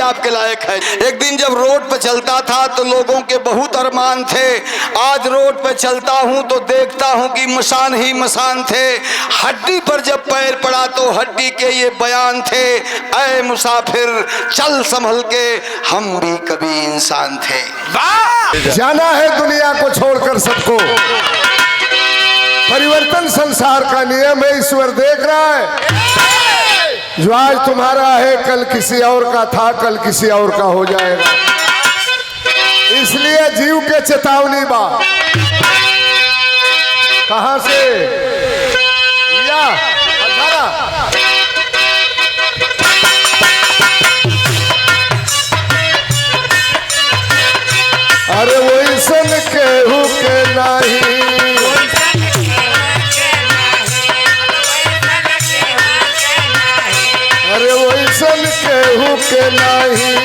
आपके लायक है। एक दिन जब रोड पे चलता था तो लोगों के बहुत अरमान थे, आज रोड पे चलता हूँ तो देखता हूँ कि मसान ही मसान थे। हड्डी पर जब पैर पड़ा तो हड्डी के ये बयान थे, ऐ मुसाफिर चल संभल के, हम भी कभी इंसान थे। जाना है दुनिया को छोड़कर सबको, परिवर्तन संसार का नियम है। ईश्वर देख रहा है, जो आज तुम्हारा है कल किसी और का था, कल किसी और का हो जाएगा। इसलिए जीव के चेतावनी बा। कहां से या 18 अरे वैसन केहू के नहीं, अरे वैसन केहू के नहीं,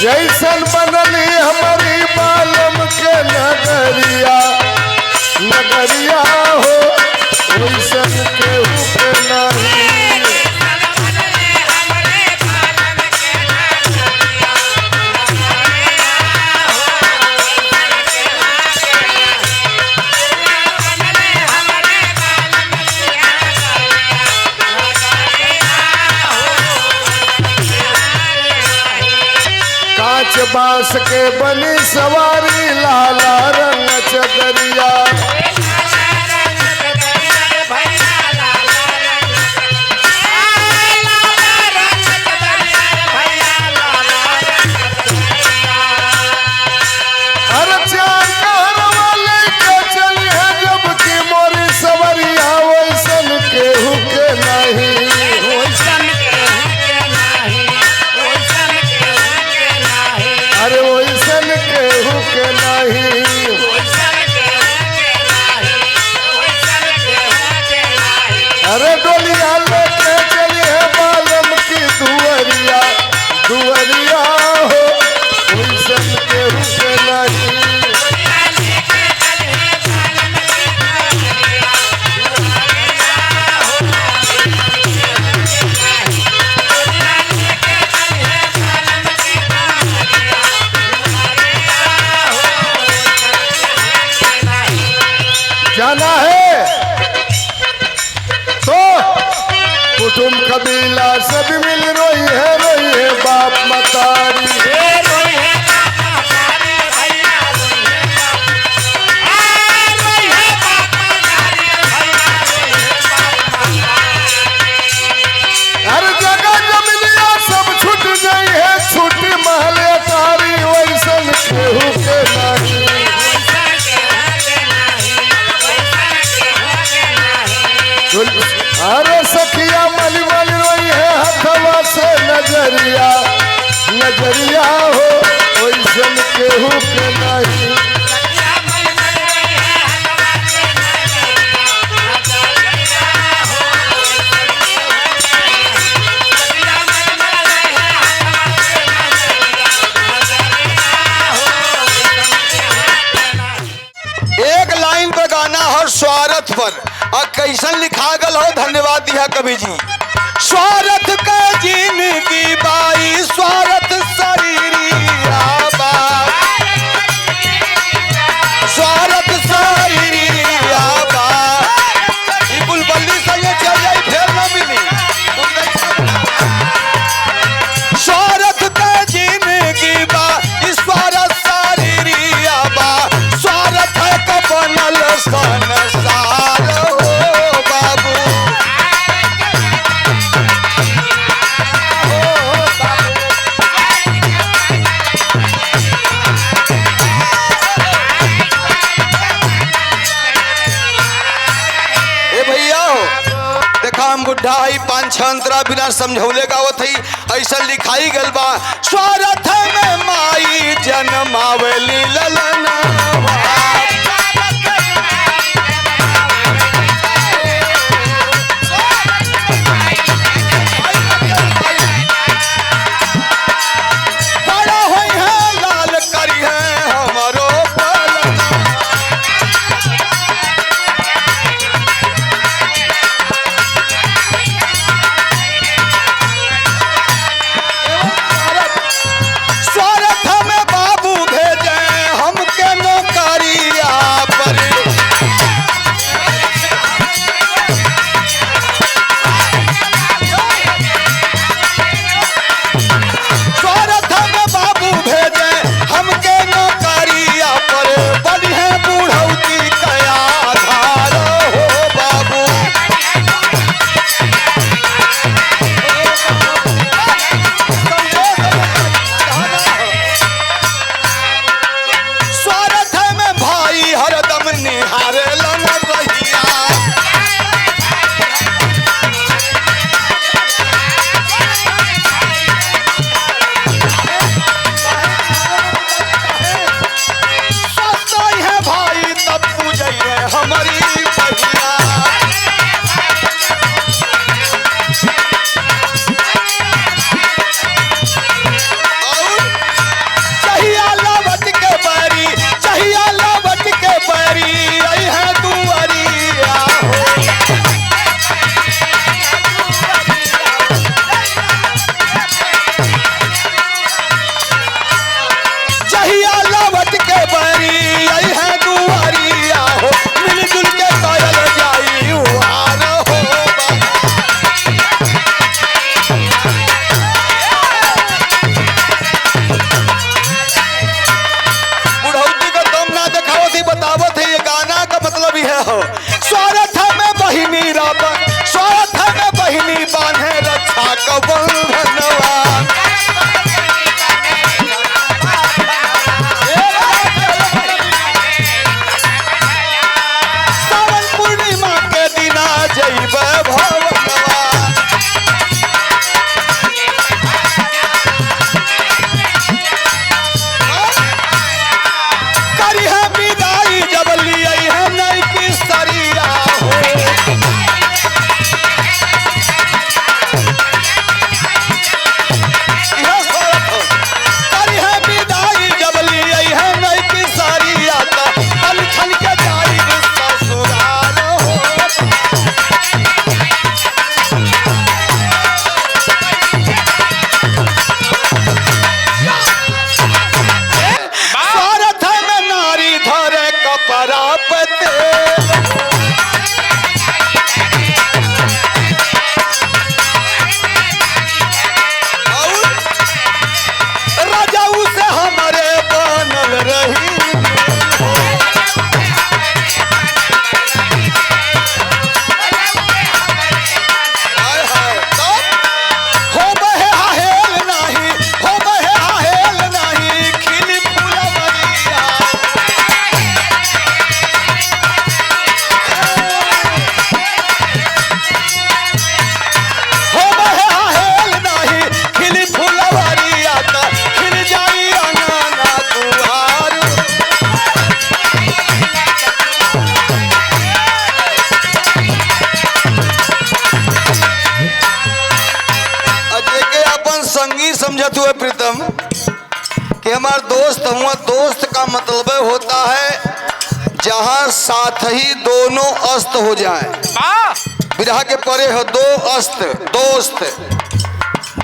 जैसन बनली हमारी बालम के नगरिया, नगरिया हो वैसन केहू के नहीं। कांच बांस के बनी सवारी, लाला रंग चदरिया, अरे चार कहरवा लेके चली है जब की मोरी सवरिया, वैसन केहू के नहीं। अरे वैसन केहू के नहीं, अरे डोलिया लेके चली है बालम की दुअरिया, दुअरिया हो वैसन केहू के नहीं। जाना है तो कुटुंब कबीला सब मिल रोई है, रोई है बाप मतारी, हर जगह जमीनिया सब छूट गई है, छूटी महल अटारी, वैसन केहू के नहीं। अरे सखिया मली मली रोई है हथवा से नजरिया, नजरिया हो वैसन केहू के नहीं। एक लाइन पर गाना हो स्वार्थ पर, और कैसन लिखा गल हो, धन्यवाद दिया कवि जी। स्वार्थ का जिंदगी बाई, स्वार्थ शरीरिया बा, स्वार्थ शरीरिया बा, ई बुलबुली संगे चल जाई फेर ना मिली। स्वार्थ का जिंदगी बा, स्वार्थ शरीरिया बा, स्वार्थ का बनल संसार हो बाबू। ए भैया हो, देखा हम बुढ़ा हई, 5-6 अंतरा बिना समझौले गावत हई, ऐसा लिखाई गल बा। स्वार्थ में माई जन्मावली ललना, बड़ा होई है लाल करी है हमरो पलना। समझत हुए प्रीतम कि हमार दोस्त हुआ। दोस्त का मतलब होता है जहां साथ ही दोनों अस्त हो जाए। विरह के परे हो दो अस्त, दोस्त।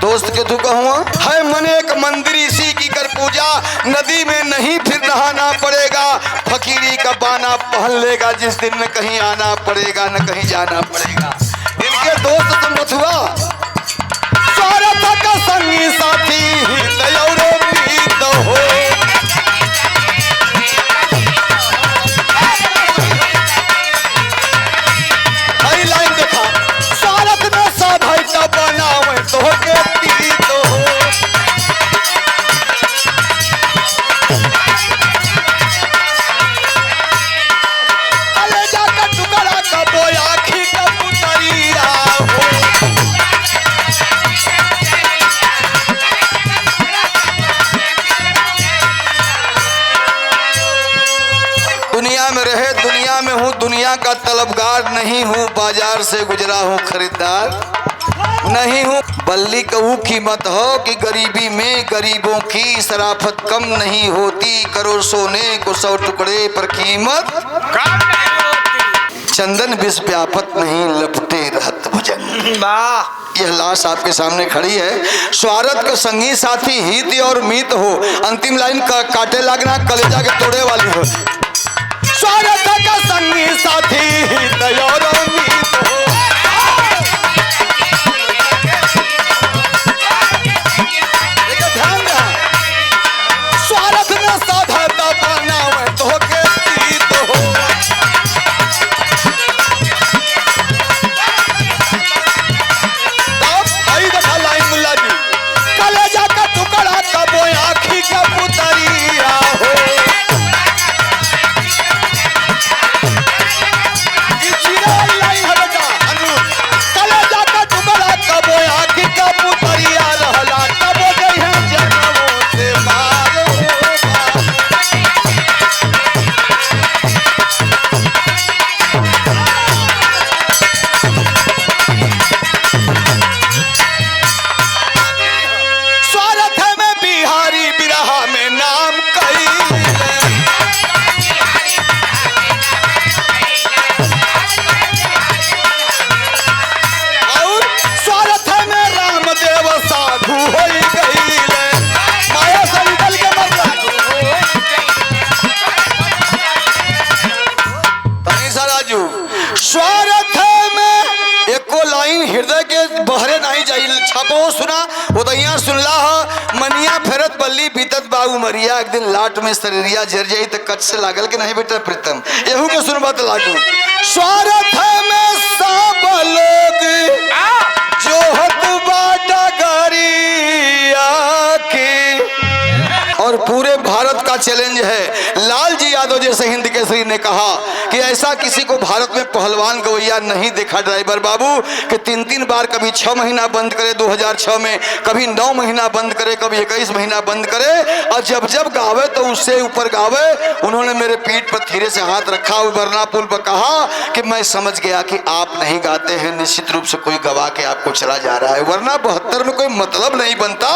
दोस्त के तू कहूँ है मन एक मंदिर इसी की कर पूजा, नदी में नहीं फिर नहाना पड़ेगा, फकीरी का बाना पहन लेगा, जिस दिन न कहीं आना पड़ेगा न कहीं जाना पड़ेगा। इनके दोस्त समझत हुआ स्वार्थ का संगी साथी तयौरो प्रीत हो। लाइन देखा स्वार्थ में साधै त बनावे तोहके प्रीत हो। कलेजा का टुकड़ा कबो आँखी का पुतरिया हो। दुनिया में रहे दुनिया में हूँ, दुनिया का तलबगार नहीं हूँ, बाजार से गुजरा हूँ खरीदार नहीं हूँ। बल्ली कहूँ कीमत हो कि गरीबी में गरीबों की शराफत कम नहीं होती, करो सोने को 100 टुकड़े पर कीमत कम नहीं होती। चंदन विष व्यापत नहीं लपटे रहत भुजंग। वाह। यह लाश आपके सामने खड़ी है। स्वार्थ का संगी साथी हित और मीत हो। अंतिम लाइन का काटे लागना कलेजा के तोड़े वाली हो। स्वार्थ का संगी साथी हित और मीत हो। देखो ध्यान रहा, स्वार्थ न साधा बनावे तोहके प्रीत हो। तब आई देखा लाइन मुल्ला जी, कलेजा का टुकड़ा कबो आँखी का पुतरिया हो। ई चिराई लाइन है बेटा अनुज। कलेजा का टुकड़ा कबो आँखी का पुतरिया रहला, कबो गई है जनमों से मारो बाप। स्वार्थ में बिहारी बिरहा में नाम कई। और स्वार्थ में रामदेव साधु हो गईले, माया से निकल के मरला। तनी सा राजू, स्वार्थ में एको लाइन हृदय के बहरे नहीं जाई। छपो सुना उदैया सुनला ह, मनिया फेरत बल्ली बीतत बाबू मरिया, एक दिन लाट में शरीरिया जर जाई त कच से लागल के नहीं बेटा प्रीतम, एहू के सुनबत लागू। स्वार्थ में सब लोग जोहत बाटा गरिया के, और पूरे भारत का चैलेंज है। लाल जी यादव जैसे हिंद केसरी ने कहा कि ऐसा किसी को भारत में पहलवान गवैया नहीं देखा ड्राइवर बाबू कि 3-3 बार कभी 6 महीना बंद करे 2006 में, कभी 9 महीना बंद करे, कभी 21 महीना बंद करे, और जब जब गावे तो उससे ऊपर गावे। उन्होंने मेरे पीठ पर धीरे से हाथ रखा और बरना पुल पर कहा कि मैं समझ गया कि आप नहीं गाते हैं, निश्चित रूप से कोई गवा के आपको चला जा रहा है, वरना 72 में कोई मतलब नहीं बनता।